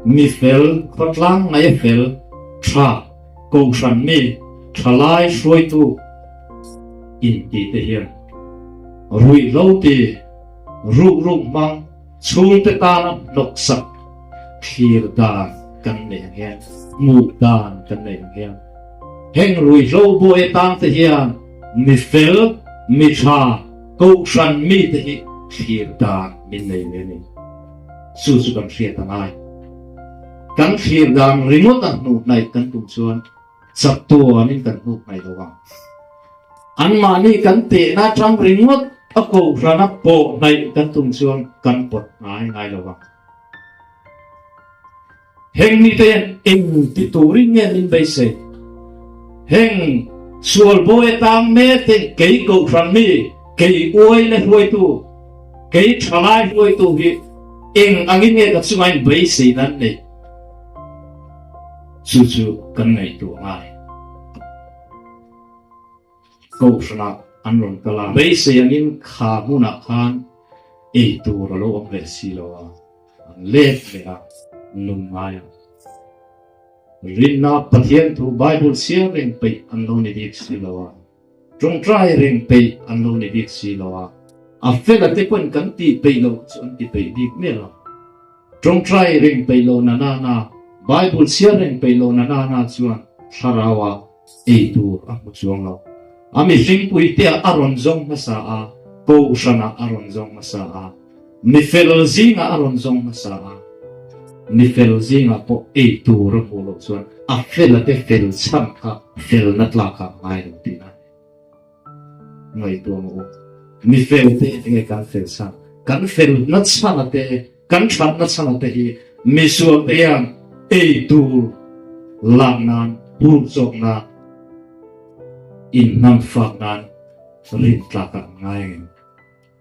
Mi fel, khawtlang ngaih a fel, tha, kohhran mi, thalai hruaitu inti te hian ruihhlo ti, rukruk hmang, chhungte tana hnawksak thlir dan kan neih ang hian, hmuh dan kan neih ang hian heng ruihhlo buai atang te hian mi fel, mi tha, kohhran mite hi thlir dan min nei ve a ni. Chu chu kan hriat a ngai. Kan thlir dan ringawt a hnuh hnaih kan tum chuan chatuanin kan hnuh hnaih lo ang. Anmahni kan tehna atang ringawt a kohhrana pawh hnaih kan tum chuan kan pawt ngai ngai lo ang. Heng mite hian eng ti turin nge min beisei? Heng sual bawi atang mek te kei kohhran mi, kei uaina hruaitu, kei thalai hruaitu hi eng angin nge ka chunga in beisei nan nei? Chu chu kan ngaihtuah ngai. Kohhranah an rawn kal a, beisei angin kha hmunah khan ei tur a lo awm leh si lo a. An let leh a, nun ngai a. Rinna Pathian thu Bible chhiar reng peih an lo ni bik si lo a, tawngtai reng peih an lo ni bik si lo a, a fela te pawhin kan tih peih loh chu an ti peih bik miah lo. Tawngtai reng peih lo na na na, Bible chhiar reng peih lo na na na chuan thlarau ah ei tur a hmu chuang lo. A mihringpui te ah a rawn zawng hmasa a, kohhran ah a rawn zawng hmasa a. Mi fel zingah a rawn zawng hmasa a, mi fel zingah pawh ei tur a hmuh loh chuan a fela te fel chhan kha felna tlakah a ngai lo tihna a ni. Ngaihtuah maw u, mi fel te enge kan fel chhan? Kan felna chhana te, kan thatna chhana te hi misual te hian ei tur lak nan, bur chawk nan, inhnamfak nan rin tlakah an ngai angem?